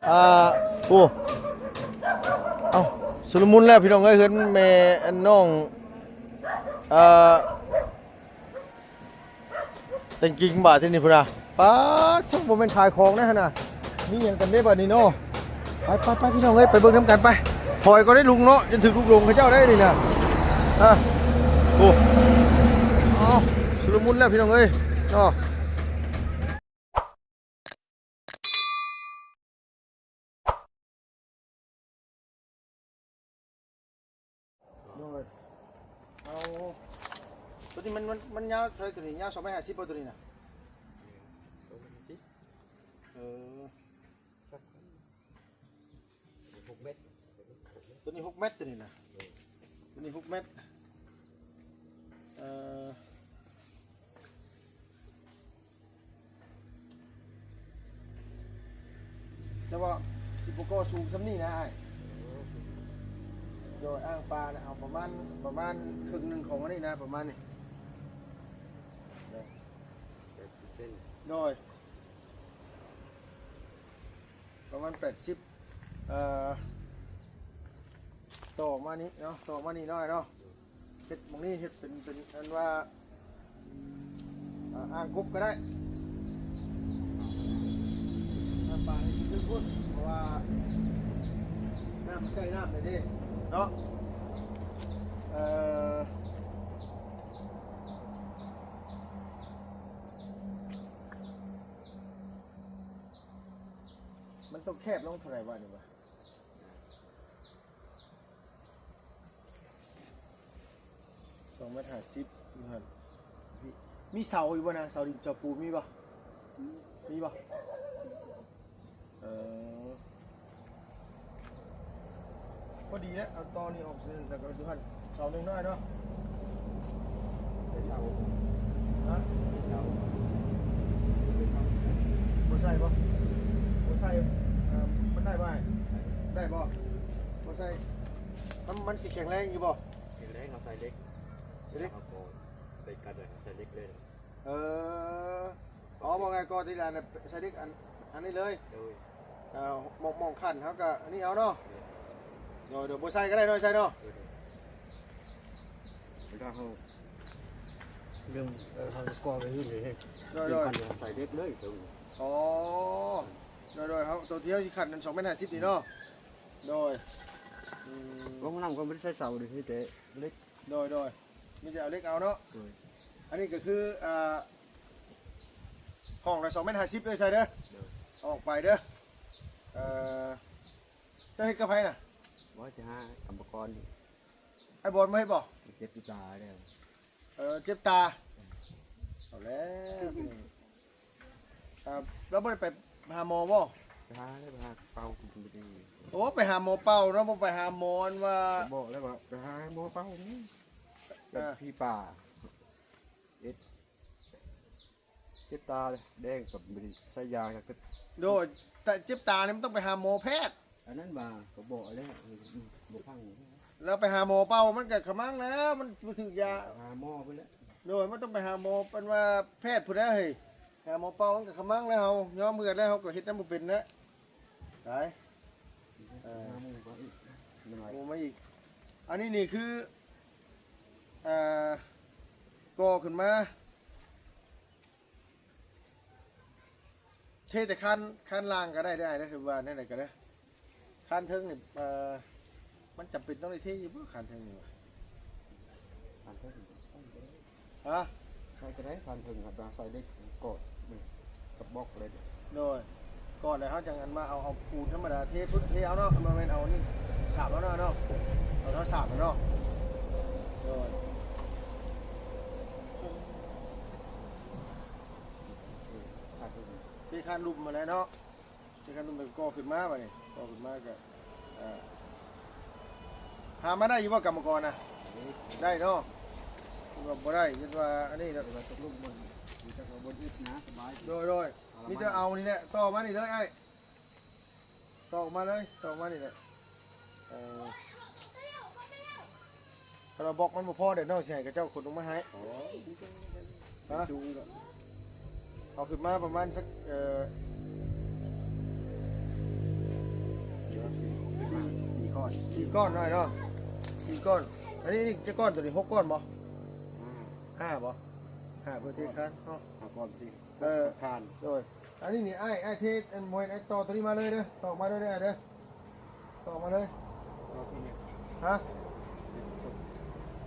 ອ່າ ໂອ້ ເອົ້າ ຊຸລະມຸນແລ້ວພີ່ນ້ອງເອີຍ ເຮືອນແມ່ອັນນ້ອງ ເອີ ແຕ່ງກິງບາດທີນີ້ພຸ້ນນະ. ປາດ ໂທ້ ບໍ່ແມ່ນຂາຍຂອງນະຫັ້ນນະ ມີຫຍັງກັນເດ້ບາດນີ້ເນາະ. ໄປໆໆ ພີ່ນ້ອງເອີຍ ໄປເບິ່ງນຳກັນໄປ. ຖອຍກ່ອນເດ້ລຸງເນາະ ຈົນຖືກລູກຫຼົງເຂົາເຈົ້າໄດ້ນີ້ນະ. ອ່າ ໂອ້ ເອົ້າ ຊຸລະມຸນແລ້ວພີ່ນ້ອງເອີຍເນາະ. ໂດຍ ເອົາ ໂຕນີ້ມັນ ມັນ ມັນຍາວເທົ່າໃດໂຕນີ້? ຍາວສອງແມັດຫ້າສິບບໍ່ໂຕນີ້ນະ? ເອີ ຫົກແມັດ ໂຕນີ້ຫົກແມັດໂຕນີ້ນະ. ໂຕນີ້ຫົກແມັດ ເອີ ແຕ່ວ່າຊິບໍ່ກໍ່ສູງສ່ຳນີ້ນະອ້າຍ. ໂດຍ ອ່າງປານະ ເອົາປະມານ ປະມານເຄິ່ງໜຶ່ງຂອງອັນນີ້ນະ ປະມານນີ້. ໂດຍ ປະມານແປດສິບ ເອີ ຕໍ່ມານີ້ເນາະ ຕໍ່ມານີ້ໜ້ອຍເນາະ. ເຮັດໝ່ອງນີ້ເຮັດເປັນ ເປັນອັນວ່າ ອ່າ ອ່າງກົບກໍໄດ້ ອ່າງປານີ້ຄືພຸ້ນ ເພາະວ່ານ້ຳໃກ້ນ້ຳເດ້ເນາະ. ເອີ ມັນຕ້ອງແຄບລົງເທົ່າໃດວະນີ້ວະ? ສອງແມັດຫ້າສິບຢູ່ຫັ້ນ. ມີເສົາຢູ່ບໍ່ນະ? ເສົາດິນເສົາປູນມີບໍ່? ມີບໍ່? ເອີ ພໍດີແລ້ວ ເອົາຕໍ່ນີ້ອອກ ແລ້ວກໍຢູ່ຫັ້ນເສົາໜຶ່ງໜ້ອຍເນາະ. ໄດ້ເສົາ ຮະ? ໄດ້ເສົາ ບໍ່ໃສ່ບໍ່? ບໍ່ໃສ່ ເອີ ມັນໄດ້ບໍ່ອ້າຍ? ໄດ້ບໍ່? ບໍ່ໃສ່ ມັນ ມັນຊິແຂງແຮງຢູ່ບໍ່? ແຂງແຮງ ເຮົາໃສ່ເຫຼັກ ໃສ່ເຫຼັກ ເຮົາກໍໄປກັນໄວ້ ເຮົາໃສ່ເຫຼັກເລີຍ. ເອີ ອໍ ວ່າໄງກໍທີລະ ໃສ່ເຫຼັກອັນ ອັນນີ້ເລີຍ. ໂດຍ ເອີ ໝ່ອງ ໝ່ອງຂັ້ນເຮົາກໍອັນນີ້ເອົາເນາະ. ໂດຍ ໂດຍ ບໍ່ໃສ່ກໍໄດ້ເນາະ ໃສ່ເນາະ. ເວລາເຮົາ ເລື່ອງ ເອີ ເຮົາກໍໄປຫຶ້ນເດ້. ໂດຍ ໂດຍ ໃສ່ເຫຼັກເລີຍ. ອໍ ໂດຍ ໂດຍ ເຮົາ ໂຕທີ່ເຮົາຊິຂັນນັ້ນ ສອງແມັດຫ້າສິບນີ້ເນາະ. ໂດຍ ອືມ ລົງນ້ຳກໍບໍ່ໄດ້ໃສ່ເສົາເດ້ ມີແຕ່ເຫຼັກ. ໂດຍ ໂດຍ ມີແຕ່ເອົາເຫຼັກເອົາເນາະ. ໂດຍ ອັນນີ້ກໍຄື ອ່າ ຫ້ອງລະສອງແມັດຫ້າສິບເດີ ໃສ່ເດີ. ໂດຍ ອອກໄປເດີ. ເອີ ເຈົ້າເຮັດກັບໃຜນະ? ບໍ່ ຈະຫາກຳມະກອນ. ອ້າຍບອນມາເຮັດບໍ່? ເຈັບຕາແລ້ວ. ເອີ ເຈັບຕາ. ເອົາແລ້ວ ອ່າ ລາວບໍ່ໄດ້ໄປຫາໝໍບໍ່? ໄປຫາແລ້ວ ໄປຫາເປົ່າ. ໂອ້ ໄປຫາໝໍເປົ່າເນາະ ບໍ່ໄປຫາໝໍອັນວ່າ ບອກແລ້ວວ່າໄປຫາໝໍເປົ່ານີ້ ເປັນ ອ່າ ຜີປ່າ ເອັດ ເຈັບຕາແດງກໍບໍ່ໄດ້ໃສ່ຢາ. ໂດຍ ແຕ່ເຈັບຕານີ້ມັນຕ້ອງໄປຫາໝໍແພດ. ອັນນັ້ນວ່າກໍບອກແລ້ວ ບໍ່ຟັງ. ແລ້ວໄປຫາໝໍເປົ່າມັນກໍຂະມັງແລ້ວ ມັນບໍ່ຖືກຢາ. ຫາໝໍພຸ້ນແຫຼະ. ໂດຍ ມັນຕ້ອງໄປຫາໝໍ ເປັນວ່າແພດພຸ້ນແຫຼະເຮີ້ຍ. ຫາໝໍເປົ່າມັນກໍຂະມັງແລ້ວ ເຮົາຍອມເໝືອດແລ້ວ ເຮົາກໍເຮັດນຳບໍ່ເປັນແລ້ວ. ໄປ ເອີ ຫາໝໍມາອີກ ໝໍມາອີກ. ອັນນີ້ນີ້ຄື ອ່າ ກໍ່ຂຶ້ນມາ ເທແຕ່ຄານ ຄານລ່າງກໍໄດ້ເດີອ້າຍເດີ ວ່າແນວໃດກໍໄດ້. ຄານເທິງນີ້ ເອີ ມັນຈຳເປັນຕ້ອງໄດ້ເທຢູ່ບໍ່ ຄານເທິງນີ້ຫວາ? ຄານເທິງ ຮະ? ໃສ່ກໍໄດ້ ຄານເທິງ ໃສ່ເຫຼັກກອດກັບບລັອກເລີຍ. ໂດຍ ກອດແລ້ວເຮົາຈັ່ງອັນມາເອົາ ເອົາປູນທຳມະດາເທປຶບເທເອົາເນາະ ບໍ່ແມ່ນເອົານີ້ສາບເອົາເນາະ ເນາະ ເອົາເທົ່າສາບເອົາເນາະ. ໂດຍ ເທຄານລຸ່ມມາແລ້ວເນາະ. ເທຄານລຸ່ມ ກໍຂຶ້ນມາບາດນີ້ ກໍຂຶ້ນມາກໍ ເອີ ຫາມາໄດ້ຢູ່ບໍ່ກຳມະກອນນະ? ໄດ້ເນາະ. ເພິ່ນວ່າບໍ່ໄດ້ ເພິ່ນວ່າອັນນີ້ດອກ. ແຕ່ວ່າຕົກລົງມັນມີແຕ່ວ່າບໍ່ອຶດນະ ສະບາຍ. ໂດຍ ໂດຍ ມີແຕ່ເອົານີ້ແຫຼະ ຕໍ່ມານີ້ເລີຍອ້າຍ ຕໍ່ອອກມາເລີຍ ຕໍ່ອອກມານີ້ແຫຼະ. ເອີ ຄັນວ່າບລັອກມັນບໍ່ພໍເດ້ ນ້ອງຊິໃຫ້ເຂົາເຈົ້າຂົນລົງມາໃຫ້. ຮະ? ເອົາຂຶ້ນມາປະມານສັກ ເອີ ເອີ ສີ່ກ້ອນນ້ອຍເນາະ ສີ່ກ້ອນ. ອັນນີ້ ນີ້ຈັກກ້ອນ ໂຕນີ້ຫົກກ້ອນບໍ່? ຫ້າ ຫ້າບໍ່? ຫ້າ ເພື່ອເທຄານເນາະ ຫ້າກ້ອນຕິ ເອີ ຄານ. ໂດຍ ອັນນີ້ນີ້ ອ້າຍ ອ້າຍເທ ອັນ ບໍ່ແມ່ນ ອ້າຍຕໍ່ໂຕນີ້ມາເລີຍເດີ ຕອກມາເລີຍເດີ ຕອກມາເລີຍ. ຕອກທີ່ນີ້ ຮະ?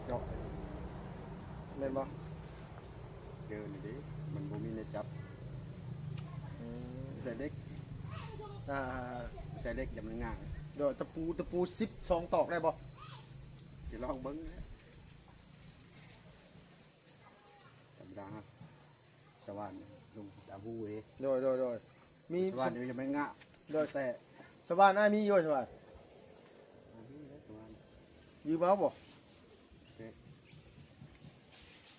ເຈາະ ແມ່ນບໍ່? ເຈີນີ້ເດ້ ມັນບໍ່ມີແນວຈັບ. ອືມ ໃສ່ເຫຼັກ ອ່າ ໃສ່ເຫຼັກຢ່າມັນງ່າຍ. ໂດຍ ຕະປູ ຕະປູສິບສອງຕອກໄດ້ບໍ່? ຊິລອງເບິ່ງແຫຼະ. ທຳມະດາ ສະຫວ່ານລົງຕາມຮູເດ້. ໂດຍ ໂດຍ ໂດຍ ມີ ສະຫວ່ານ ດຽວຈະແມ່ນງະ. ໂດຍ ແຕ່ສະຫວ່ານອ້າຍມີຢູ່ ສະຫວ່ານ ອ່າ ມີແລ້ວສະຫວ່ານ. ຢືມເອົາບໍ່? ແຕ່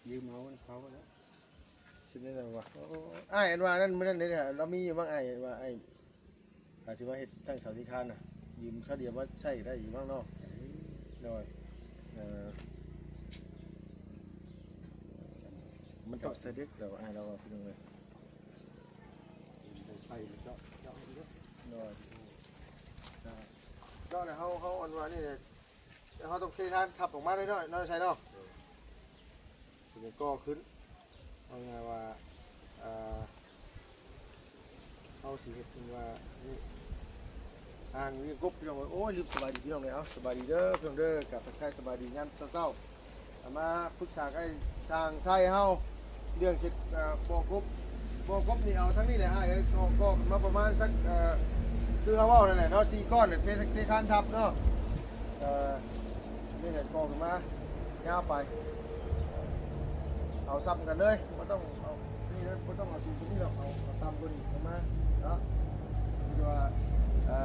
ຢືມເອົານຳເຂົາແລ້ວ. ຊິໄດ້ຫຍັງວະ? ໂອ້ ອ້າຍອັນວ່ານັ້ນ ມື້ນັ້ນເດ້ ລາວມີຢູ່ໝັ້ງ ອ້າຍອັນວ່າ ອ້າຍ ອາດຊິມາເຮັດຕັ້ງເສົາທີ່ຄານນະ ຢືມຄາວດຽວມາໃຊ້ໄດ້ຢູ່ໝັ້ງເນາະ. ໂດຍ ເອີ ມັນຕ້ອງໃສ່ເດັກແລ້ວ ອ້າຍລາວວ່າ ພີ່ນ້ອງເອີຍ. ໃສ່ເຈາະ ເຈາະໃຫ້ເດີ. ໂດຍ ເຈາະແລ້ວເຮົາ ເຮົາອັນວ່ານີ້ ແລ້ວເຮົາຕ້ອງເທທາງທັບອອກມາເລີຍເນາະ ນ້ອຍໄຊເນາະ. ຊິໄດ້ກໍ່ຂຶ້ນ ເອົາງ່າຍວ່າ ເອີ ເຮົາຊິເຮັດເປັນວ່າ ນີ້ ອ່າງວຽງກົບ ພີ່ນ້ອງເອີຍ. ໂອ້ຍ ລືມສະບາຍດີພີ່ນ້ອງເອີຍ. ເອົາ ສະບາຍດີເດີພີ່ນ້ອງເດີ ກະທັກທາຍສະບາຍດີຍາມເຊົ້າໆ. ເອົາມາປຶກສາກັບອ້າຍຊ່າງໄຊເຮົາ ເລື່ອງເຮັດ ເອີ ບໍ່ກົບ ບໍ່ກົບນີ້ ເອົາທາງນີ້ແຫຼະອ້າຍເອີຍ. ກໍ ກໍຂຶ້ນມາປະມານສັກ ເອີ ຄືເຮົາເວົ້ານັ້ນແຫຼະເນາະ ສີ່ກ້ອນ ເທ ເທຄານທັບເນາະ. ເອີ ນີ້ແຫຼະ ກໍຂຶ້ນມາຍາວໄປ ເອົາສ່ຳກັນເລີຍ ບໍ່ຕ້ອງເອົາ ນີ້ເດີ ບໍ່ຕ້ອງເອົາສູງກວ່ານີ້ດອກ ເອົາ ເອົາຕ່ຳກວ່ານີ້ຂຶ້ນມາເນາະ. ຄືວ່າ ເອີ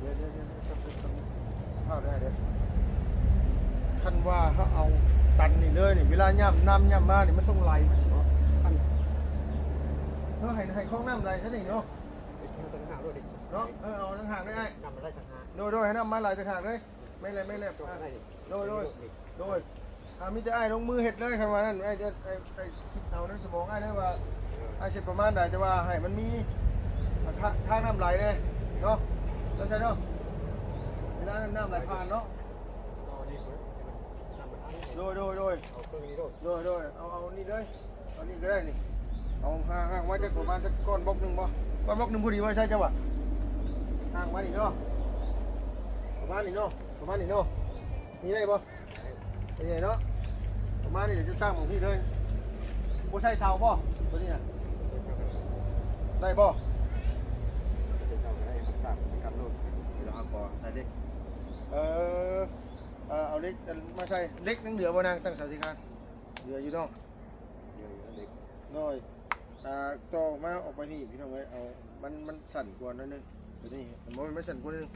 ດຽວ ດຽວ ດຽວ ດຽວ ເອົາໄດ້ເດີ. ຄັນວ່າເຮົາເອົາຕັນນີ້ເລີຍນີ້ ເວລາຍາມນ້ຳຍາມມານີ້ ມັນຕ້ອງໄຫຼເນາະ. ຄັນເຮົາໃຫ້ ໃຫ້ຄອງນ້ຳໄຫຼຊະນີ້ເນາະ ເຮັດເອົາຕ່າງຫາກໂລດເດ ເນາະ. ເອີ ເອົາຕ່າງຫາກເລີຍອ້າຍ ນ້ຳມັນໄຫຼຕ່າງຫາກ. ໂດຍ ໂດຍ ໃຫ້ນ້ຳມາໄຫຼຕ່າງຫາກເລີຍ. ແມ່ນແລ້ວ ແມ່ນແລ້ວ. ໂດຍ ໂດຍ ໂດຍ ອ່າ ມີແຕ່ອ້າຍລົງມືເຮັດເລີຍ ຄັນວ່ານັ້ນ ອ້າຍຈະ ອ້າຍ ອ້າຍຄິດເອົາໃນສະໝອງອ້າຍເລີຍວ່າ ເອີ ອ້າຍຊິເຮັດປະມານໃດ ແຕ່ວ່າໃຫ້ມັນມີ ທາ ທາງນ້ຳໄຫຼແດ່ເນາະ ວ່າຊັ້ນເນາະ. ເວລານັ້ນນ້ຳໄຫຼຜ່ານເນາະ. ໂດຍ ໂດຍ ໂດຍ ເອົາເຄື່ອງນີ້ໂລດ. ໂດຍ ໂດຍ ເອົາ ເອົານີ້ເລີຍ ເອົານີ້ກໍໄດ້ນີ້. ເອົາຫ່າງ ຫ່າງມາຈັກປະມານຈັກກ້ອນບລັອກໜຶ່ງບໍ່? ກ້ອນບລັອກໜຶ່ງພໍດີບໍ່ ໃຊ້ເຈົ້າວ່າ? ຫ່າງມານີ້ເນາະ ປະມານນີ້ເນາະ ປະມານນີ້ເນາະ ນີ້ໄດ້ບໍ່? ນີ້ເນາະ ປະມານນີ້ ດຽວຈະຕັ້ງໝ່ອງນີ້ເລີຍ. ບໍ່ໃຊ້ເສົາບໍ່ ຕົວນີ້ນະ? ໄດ້ບໍ່? ໃຊ້ເສົາກໍໄດ້ ມັນສ້າງກັນໂລດ. ດຽວເຮົາກໍໃສ່ເຫຼັກ ເອີ ເອີ ເອົາເຫຼັກ ອັນ ມາໃສ່. ເຫຼັກຍັງເຫຼືອບໍ່ນາງ ຕັ້ງເສົາທີ່ຄານ? ເຫຼືອຢູ່ເນາະ ເຫຼືອຢູ່ເຫຼັກ. ໂດຍ ອ່າ ຕໍ່ມາອອກໄປນີ້ພີ່ນ້ອງເອີຍ ເອົາ ມັນ ມັນສັ້ນກວ່າໜ້ອຍໜຶ່ງ ຕົວນີ້ ບໍ່ແມ່ນ ມັນສັ້ນກວ່າໜ້ອຍໜຶ່ງ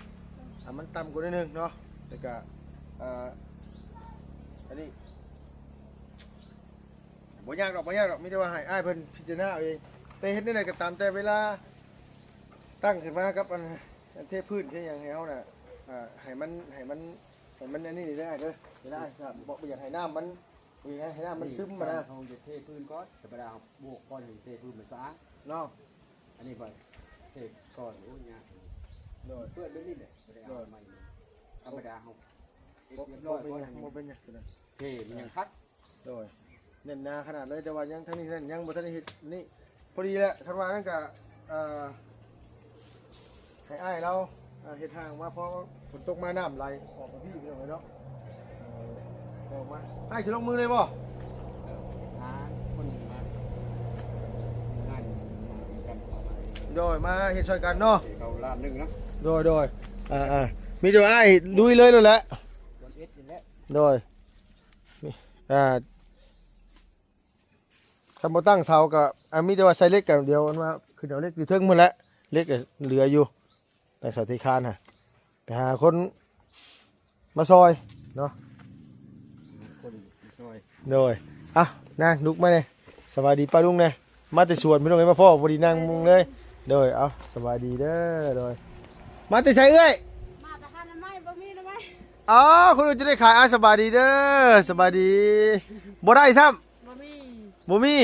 ອ່າ ມັນຕ່ຳກວ່າໜ້ອຍໜຶ່ງເນາະ. ແລ້ວກະ ອ່າ ອັນນີ້ ບໍ່ຍາກດອກ ບໍ່ຍາກດອກ ມີແຕ່ວ່າໃຫ້ອ້າຍເພິ່ນພິຈາລະນາເອົາເອງ. ແຕ່ເຮັດແນວໃດກໍຕາມແຕ່ ເວລາຕັ້ງຂຶ້ນມາກັບອັນ ອັນເທພື້ນເທຫຍັງໃຫ້ເຮົານະ ອ່າ ໃຫ້ມັນ ໃຫ້ມັນ ໃຫ້ມັນອັນນີ້ເດີອ້າຍເດີ. ເວລາ ບໍ່ ບໍ່ຢາກໃຫ້ນ້ຳມັນ ນີ້ນະ ໃຫ້ນ້ຳມັນຊຶມມານະ. ເຮົາຈະເທພື້ນກ່ອນ ທຳມະດາເຮົາໂບກກ່ອນ ໃຫ້ເທພື້ນມັນສະອາດເນາະ. ອັນນີ້ຂ້ອຍເທກ່ອນ ໂອ້ຍ ຍາກ. ໂດຍ ເປື້ອນແບບນີ້ແຫຼະ ບໍ່ໄດ້ເອົາໃໝ່. ທຳມະດາເຮົາເຮັດຮຽບຮ້ອຍກ່ອນ ບໍ່ເປັນຫຍັງ ບໍ່ເປັນຫຍັງ ເທມັນຍັງຄັດ. ໂດຍ ແໜ້ນໜາຂະໜາດເລີຍ ແຕ່ວ່າຍັງ ທາງນີ້ນັ້ນຍັງບໍ່ທັນໄດ້ເຮັດນີ້. ພໍດີແຫຼະ ຄັນວ່ານັ້ນກະ ເອີ ໃຫ້ອ້າຍລາວ ເອີ ເຮັດຮ່າງມາ ພໍຝົນຕົກມານ້ຳໄຫຼອອກມາພີ້ ພີ່ນ້ອງເອີຍເນາະ. ເອີ ອອກມາ ອ້າຍຊິລົງມືເລີຍບໍ່? ຫາຄົນມາງານ ມານຳກັນເຂົ້າມາ ໂດຍ ມາເຮັດຊ່ອຍກັນເນາະ. ເຂົາລ້ານໜຶ່ງເນາະ. ໂດຍ ໂດຍ ອ່າໆ ມີແຕ່ວ່າອ້າຍລຸຍເລີຍໂລດແຫຼະ. ໂດຍ ອ່າ ຄັນບໍ່ຕັ້ງເສົາກໍ ອ່າ ມີແຕ່ວ່າໃສ່ເຫຼັກກໍ ດຽວອັນວ່າຂຶ້ນເອົາເຫຼັກຢູ່ເທິງພຸ້ນແຫຼະ ເຫຼັກກໍເຫຼືອຢູ່ ຕັ້ງເສົາທີ່ຄານຫະ ໄປຫາຄົນມາຊ່ອຍເນາະ. ຄົນມາຊ່ອຍ ໂດຍ. ເອົ້າ ນາງລຸກມາແດ່ ສະບາຍດີປ້າລຸງແດ່. ມາແຕ່ສວນພີ່ນ້ອງເອີຍ ມາພໍ້ພໍດີນັ່ງມຸງເລີຍ. ໂດຍ ເອົ້າ ສະບາຍດີເດີ. ໂດຍ ມາແຕ່ໃສເອື້ອຍ? ມາແຕ່ຫາໜໍ່ໄມ້ ບໍ່ມີໜໍ່ໄມ້. ອໍ ຄົນອື່ນຈະໄດ້ຂາຍ. ອ່າ ສະບາຍດີເດີ ສະບາຍດີ. ບໍ່ໄດ້ຊ້ຳ ບໍ່ມີ ບໍ່ມີ.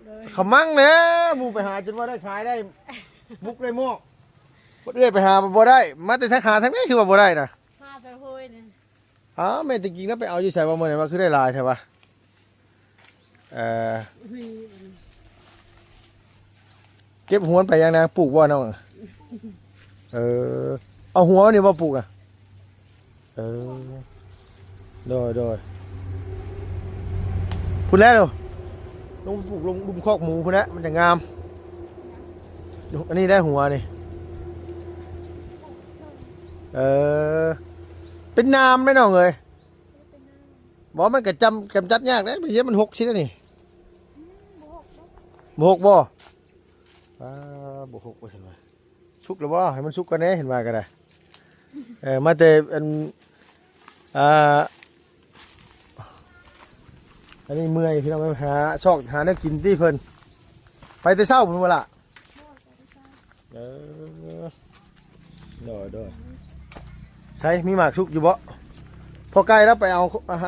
ໂດຍ ຂະມັງແຫຼະ ໝູ່ໄປຫາຈົນວ່າໄດ້ຂາຍໄດ້. ບຸກໄດ້ໝໍ້ ບໍ່ເອື້ອຍໄປຫາບໍ່ໄດ້ ມາແຕ່ທາງຫາທາງໃດຄືວ່າບໍ່ໄດ້ນະ ຫາແຕ່ໂຮຍນີ້. ອ້າວ ແມ່ນແຕ່ກິງນະ ໄປເອົາຢູ່ໃສວະມື້ນີ້ ວ່າຄືໄດ້ຫຼາຍແທ້ວະ? ເອີ ເກັບຫົວມັນໄປຫຍັງນາງ ປູກບໍ່ນ້ອງ? ເອີ ເອົາຫົວມັນນີ້ບໍ່ປູກນະ? ເອີ ໂດຍ ໂດຍ ພຸ້ນແຫຼະ ລົງໄປປູກລົງລຸ່ມຄອກໝູພຸ້ນແຫຼະ ມັນຈະງາມ. ອັນນີ້ໄດ້ຫົວນີ້ ເອີ ເປັນໜາມເດ້ນ້ອງເອີຍ. ບໍ່ ມັນກະຈຳ ກຳຈັດຍາກເດ້ ບາງທີມັນຫົກຊິໄດ໋ນີ້. ບໍ່ຫົກບໍ່? ອ້າ ບໍ່ຫົກວ່າຊັ້ນວ່າ. ສຸກແລ້ວບໍ່? ໃຫ້ມັນສຸກກ່ອນແດ່ ເຫັນວ່າກໍໄດ້. ເອີ ມາແຕ່ອັນ ອ່າ ອັນນີ້ເມື່ອຍພີ່ນ້ອງເອີຍ ຫາຊອກຫາແນວກິນຕິເພິ່ນ. ໄປແຕ່ເຊົ້າພຸ້ນບໍ່ລະ? ເອີ ໂດຍ ໂດຍ ໃສ ມີໝາກສຸກຢູ່ບໍ່? ພໍ່ໄກ່ລາວໄປເອົາ ອ່າ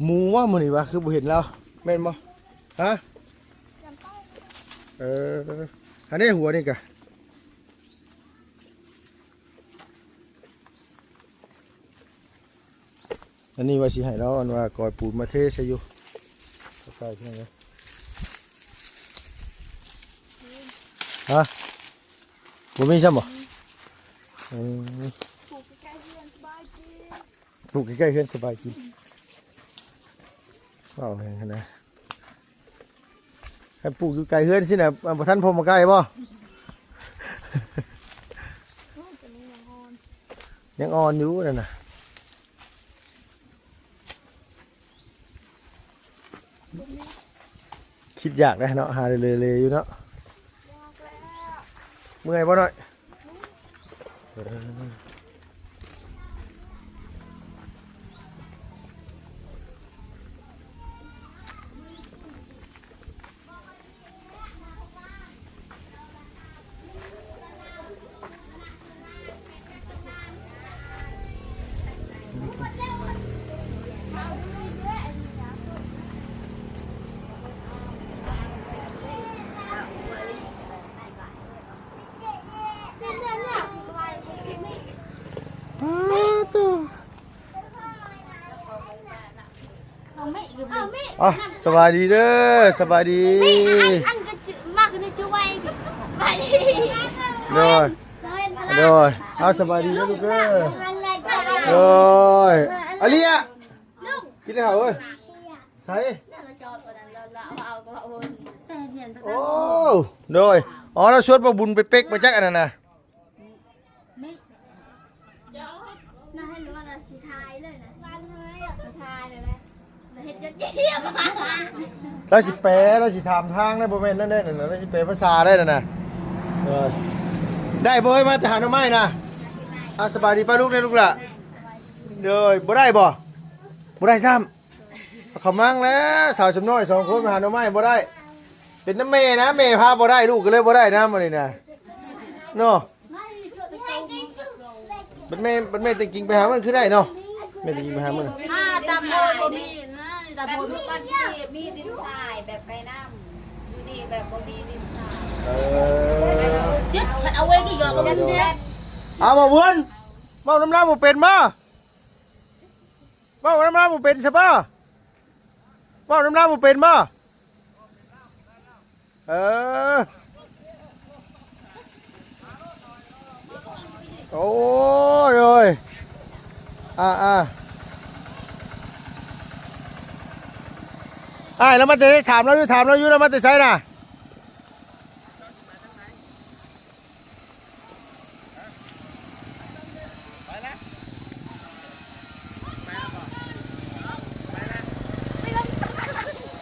ໝູວ່າມື້ນີ້ຫວາ ຄືບໍ່ເຫັນລາວ ແມ່ນບໍ່? ຮະ? ເອີ ອັນນີ້ຫົວນີ້ກະ ອັນນີ້ວ່າຊິໃຫ້ລາວ ອັນວ່າກອຍປູນມາເທໃສ່ຢູ່ ເຂົ້າໃຈພີ່ນ້ອງເອີຍ. ຮະ? ບໍ່ມີຊ້ຳບໍ່? ອືມ ປູກໃກ້ໆເຮືອນສະບາຍກິນ ປູກໃກ້ໆເຮືອນສະບາຍກິນ. ເວົ້າແຮງຫັ້ນນະ ຄັນປູກຢູ່ໄກເຮືອນຊີ້ນະ ບໍ່ທັນພົມມາໄກ່ບໍ່? ໂອ້ຍ ຕົວນີ້ຍັງອ່ອນ ຍັງອ່ອນຢູ່ນັ້ນນະ. ຄິດຢາກເດ້ເນາະ ຫາເລໆຢູ່ເນາະ. ເມື່ອຍບໍ່ນ້ອຍ? ເອີ. ປາໂຕ. ອ່ະ ສະບາຍດີເດີ ສະບາຍດີ. ໂດຍ ໂດຍ. ເອົາ ສະບາຍດີເດີລູກເດີ. ໂດຍ ອາເລຍ ກິນເຂົ້າເອີຍ. ໃສ? ໂອ້ ໂດຍ. ອໍ ລາວຊວນພໍ່ບຸນໄປເປັກມາຈັກອັນນັ້ນນະ. ລາວຊິແປ ລາວຊິຖາມທາງໄດ້ ບໍ່ແມ່ນນັ້ນເດ້ ລາວຊິແປພາສາໄດ້ນັ້ນນະ. ເອີ ໄດ້ບໍ່ເອີຍ ມາແຕ່ຫາໜໍ່ໄມ້ນະ? ອ່າ ສະບາຍດີປ້າລູກເດ້ລູກຫຼ້າ. ໂດຍ ບໍ່ໄດ້ບໍ່? ບໍ່ໄດ້ຊ້ຳ. ເຂົາມັງແລ້ວ ສາວຊົມນ້ອຍສອງຄົນມາຫາໜໍ່ໄມ້ບໍ່ໄດ້. ເປັນນຳແມ່ນະ ແມ່ພາບໍ່ໄດ້ ລູກກໍເລີຍບໍ່ໄດ້ນຳ ອັນນີ້ນະ ເນາະ. ບັດແມ່ ບັດແມ່ແຕ່ງກິງໄປຫາມັນຄືໄດ້ເນາະ. ແມ່ແຕ່ງກິງໄປຫາມັນ ອ່າ ຕາມໂບຍບໍ່ມີນະ ຕາມໂບຍບໍ່ມີ. ມີດິນຊາຍແບບໄກນຳ ຢູ່ນີ້ແບບບໍ່ມີດິນຊາຍ. ເອີ ເຈັບ ຄັນເອົາໄວ້ທີ່ຢອກກັບມັນເດ້. ເອົາ ບໍ່ບຸນ ເວົ້ານຳລາວບໍ່ເປັນບໍ່? ເວົ້ານຳລາວບໍ່ເປັນຊະບໍ່? ເວົ້ານຳລາວບໍ່ເປັນບໍ່? ເອີ ໂອ້ຍ ໂອ້ຍ ອ່າ ອ່າ ອ້າຍ ລາວມາແຕ່ໃສ? ຖາມລາວຢູ່ ຖາມລາວຢູ່ ລາວມາແຕ່ໃສນະ?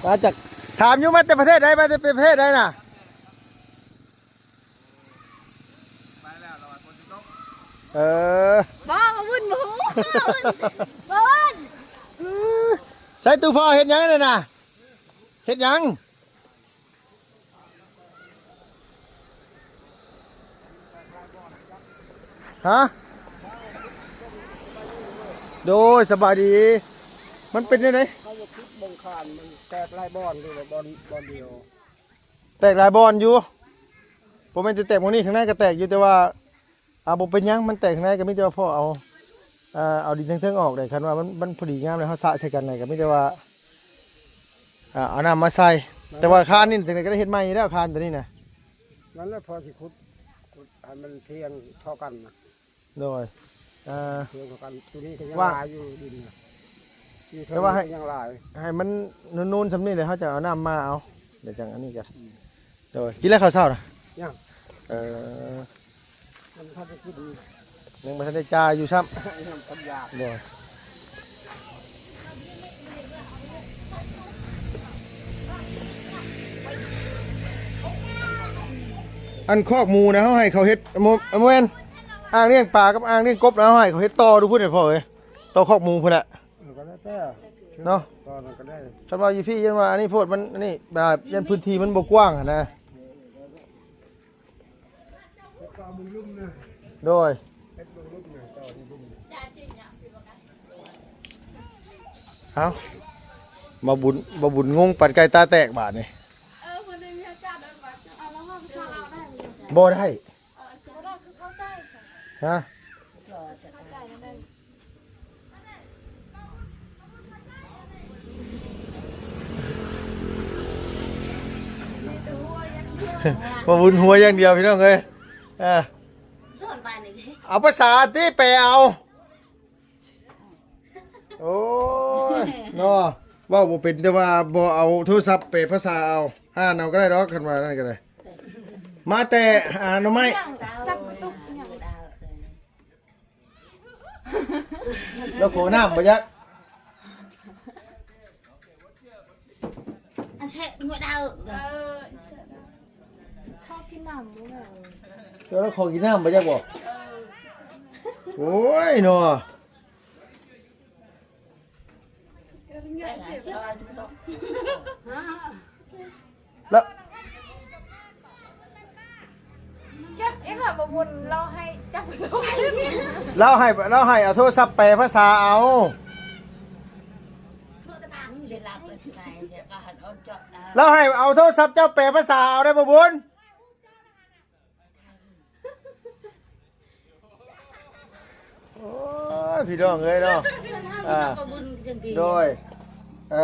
ມາຈາກ ຖາມຢູ່ ມາແຕ່ປະເທດໃດ? ມາແຕ່ປະເທດໃດນະ? ເອີ ບໍ່ ບໍ່ວຸ້ນ ບໍ່ຮູ້ ບໍ່ວຸ້ນ. ໃສ່ຕູ້ພໍ່ເຮັດຫຍັງນັ້ນນະ? ເຮັດຫຍັງ? ຮະ? ໂດຍ ສະບາຍດີ. ມັນເປັນແນວໃດ? ເຂົາບໍ່ຄິດເບິ່ງຄານ ມັນແຕກຫຼາຍບ່ອນ ຫຼືວ່າບ່ອນ ບ່ອນດຽວ? ແຕກຫຼາຍບ່ອນຢູ່ ບໍ່ແມ່ນແຕ່ແຕກໝ່ອງນີ້ ຂ້າງໃນກໍແຕກຢູ່ ແຕ່ວ່າ ອ່າ ບໍ່ເປັນຫຍັງ ມັນແຕກຂ້າງໃນກໍມີແຕ່ວ່າພໍເອົາ ເອີ ເອົາດິນເທິງໆອອກໄດ້ ຄັນວ່າມັນ ມັນພໍດີງາມແລ້ວ ເຮົາສະໃສ່ກັນໄດ້ ກໍມີແຕ່ວ່າ ອ່າ ເອົານ້ຳມາໃສ່ ແຕ່ວ່າຄານນີ້ຈັ່ງໃດກໍໄດ້ເຮັດໃໝ່ຢູ່ແລ້ວ ຄານຕົວນີ້ນະ ນັ້ນແຫຼະ ພໍຊິຂຸດ ຂຸດໃຫ້ມັນພຽງເທົ່າກັນນະ ໂດຍ ເອີ ພຽງເທົ່າກັນ ຕົວນີ້ກໍຍັງ ວ່າ ຫຼາຍຢູ່ດິນນະ ຢູ່ເທິງ ແຕ່ວ່າໃຫ້ ກໍຍັງຫຼາຍ ໃຫ້ມັນນູນໆສ່ຳນີ້ແຫຼະ ເຮົາຈະເອົານ້ຳມາເອົາ ດຽວຈັ່ງອັນນີ້ກັນ ອືມ ໂດຍ ກິນແລ້ວເຂົ້າເຊົ້ານະ? ຍັງ ເອີ ຍັງບໍ່ທັນໄດ້ກິນ ຍັງບໍ່ທັນໄດ້ຈ່າຢູ່ຊ້ຳ ຍັງບໍ່ທັນຢາກ ໂດຍ ອັນຄອກໝູນະ ເຮົາໃຫ້ເຂົາເຮັດ ບໍ່ ບໍ່ແມ່ນ ອ່າງລ້ຽງປາກັບອ່າງລ້ຽງກົບນະ ເຮົາໃຫ້ເຂົາເຮັດຕໍ່ດູພຸ້ນແຫຼະພໍ່ເອີຍ ຕໍ່ຄອກໝູພຸ້ນແຫຼະ ເອີ ກໍແລ້ວແຕ່ ເນາະ ຕໍ່ນັ້ນກໍໄດ້ ຄັນວ່າຢູ່ພີ້ ຢ້ານວ່າອັນນີ້ໂພດ ມັນ ອັນນີ້ ແບບ ຢ້ານພື້ນທີ່ມັນບໍ່ກວ້າງຫັ້ນນະ ເຮັດຕໍ່ເບິ່ງລຸ່ມນະ ໂດຍ ເຮັດເບິ່ງລຸ່ມນະ ຕໍ່ເບິ່ງລຸ່ມ ເອົ້າ ບ່າວບຸນ ບ່າວບຸນງົງ ປານໄກ່ຕາແຕກບາດນີ້ ເອີ ບໍ່ໄດ້ ເອີ ບໍ່ໄດ້ ຄືເຂົ້າໃຈ ຮະ ເຂົ້າໃຈນຳ ບໍ່ວຸນຫົວຢ່າງດຽວ ພີ່ນ້ອງເອີຍ ເອີ ເອົາພາສາຕິ ແປເອົາ ໂອ້ຍ ເນາະ ເວົ້າບໍ່ເປັນ ແຕ່ວ່າບໍ່ເອົາໂທລະສັບແປພາສາເອົາ ອ່ານເອົາກໍໄດ້ດອກ ຄັນວ່ານັ້ນກໍໄດ້ ມາແຕ່ຫາໜໍ່ໄມ້ ຈັບກະຕຸກອີຫຍັງ ລາວຂໍນ້ຳບໍ່ຈັກ ອັນແຊະຫົວດາວ ເອີ ຂໍກິນນ້ຳບໍ່ແມ່ ເຈົ້າລາວຂໍກິນນ້ຳບໍ່ຈັກບໍ່ ໂອ້ຍເນາະ ແລ້ວ ຈັບເອງລະບໍ່ບຸນ ລາວໃຫ້ຈັບ ລາວໃຫ້ ລາວໃຫ້ເອົາໂທລະສັບແປພາສາເອົາ ລາວໃຫ້ເອົາໂທລະສັບເຈົ້າແປພາສາເອົາໄດ້ບໍ່ບຸນ. ໂອ້ຍ ພີ່ນ້ອງເອີຍເນາະ ອ່າ ໂດຍ ເອີ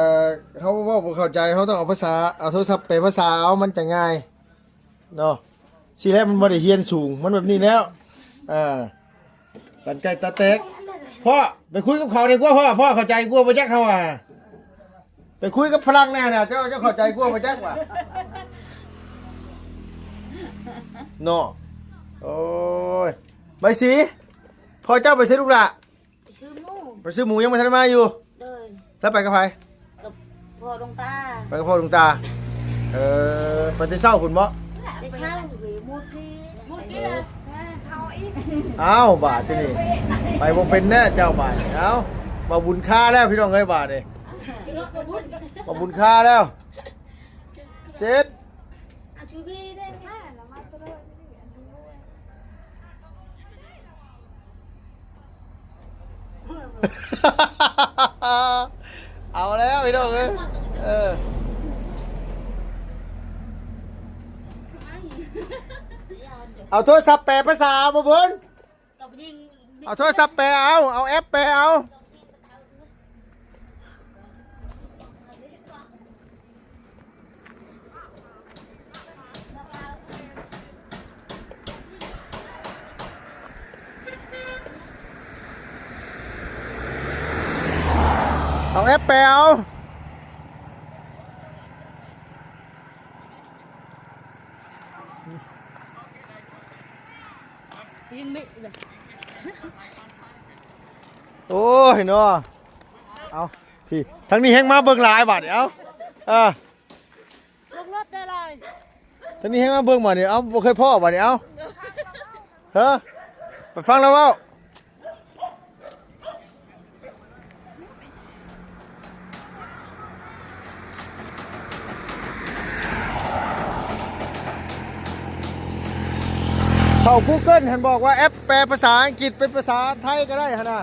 ເຮົາເວົ້າບໍ່ເຂົ້າໃຈ ເຮົາຕ້ອງເອົາພາສາ ເອົາໂທລະສັບແປພາສາເອົາ ມັນຈະງ່າຍເນາະ ຊີ້ແຫຼະ ມັນບໍ່ໄດ້ຮຽນສູງ ມັນແບບນີ້ແລ້ວ ອ່າ ປັນໄກ່ຕາແຕກ ພໍ່ ໄປຄຸຍກັບເຂົາດີກວ່າ ພໍ່ ພໍ່ເຂົ້າໃຈກວ່າບໍ່ຈັກເຮົາວ່າ ໄປຄຸຍກັບຝຣັ່ງແດ່ນະ ເຈົ້າ ເຈົ້າເຂົ້າໃຈກວ່າບໍ່ຈັກວ່າ ເນາະ ໂອ້ຍ ໃບສີ ພໍ່ເຈົ້າໄປໃສລູກຫຼ້າ? ໄປຊື້ໝູ ໄປຊື້ໝູ ຍັງບໍ່ທັນມາຢູ່ ໂດຍ ແລ້ວໄປກັບໃຜ? ກັບພໍ່ຫຼວງຕາ ໄປກັບພໍ່ຫຼວງຕາ ເອີ ໄປແຕ່ເຊົ້າພຸ້ນບໍ? ແຕ່ເຊົ້າ ໝົດທີ່ ໝົດທີ່ ເອີ ເຂົາອີກ ອ້າວ ບາດທີນີ້ ໄປບໍ່ເປັນແນ່ເຈົ້າບາດນີ້ ເອົ້າ ບ່າວບຸນຄາແລ້ວ ພີ່ນ້ອງເອີຍ ບາດນີ້ ບ່າວບຸນຄາແລ້ວ ເສັດ ເອົາແລ້ວພີ່ນ້ອງເອີຍ ເອີ ເອົາໂທລະສັບແປພາສາເອົາ ບ່າວບຸນ ເອົາໂທລະສັບແປເອົາ ເອົາແອັບແປເອົາ ເອົາແອັບແປເອົາ ຍິງມິດເລີຍ ໂອ້ຍເນາະ ເອົາ ພີ້ ທາງນີ້ແຮ່ງມາເບິ່ງຫຼາຍບາດນີ້ ເອົາ ເອີ ລົງລົດໄດ້ຫຼາຍ ທາງນີ້ແຮ່ງມາເບິ່ງບາດນີ້ ເອົາ ບໍ່ເຄີຍພໍ້ບາດນີ້ ເອົາ ເຮີ ໄປຟັງລາວເວົ້າ ເຂົ້າກູເກີນຫັ້ນ ບອກວ່າແອັບແປພາສາອັງກິດເປັນພາສາໄທກໍໄດ້ຫັ້ນນະ.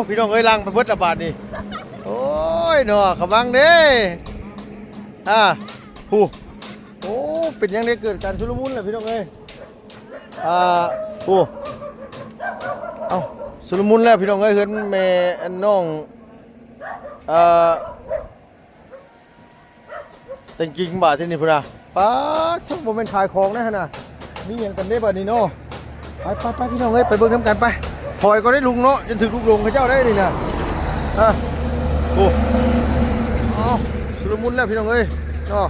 ພີ່ນ້ອງເອີຍ ລັງໄປເບິດລະບາດນີ້. ໂອ້ຍເນາະ ຂະວັງເດ້. ອ່າ ຜູ້ ໂອ້ ເປັນຫຍັງໄດ້ເກີດການຊຸລະມຸນລະພີ່ນ້ອງເອີຍ. ອ່າ ໂອ້ ເອົ້າ ຊຸລະມຸນແລ້ວພີ່ນ້ອງເອີຍ. ເຮືອນແມ່ອັນນ້ອງ ເອີ ແຕ່ງກິງບາດທີນີ້ພຸ້ນນະ. ປາດ ທັງບໍ່ແມ່ນຂາຍຂອງນະຫັ້ນນະ. ມີຫຍັງກັນເດ້ບາດນີ້ເນາະ. ໄປໆໆ ພີ່ນ້ອງເອີຍ ໄປເບິ່ງນຳກັນໄປ. ຖອຍກ່ອນເດ້ລຸງເນາະ ຢ່າຖືກລຸກຫຼົງເຂົາເຈົ້າໄດ້ນີ້ນະ. ອ່ະ ໂອ້ ເອົ້າ ຊຸລະມຸນແລ້ວພີ່ນ້ອງເອີຍເນາະ.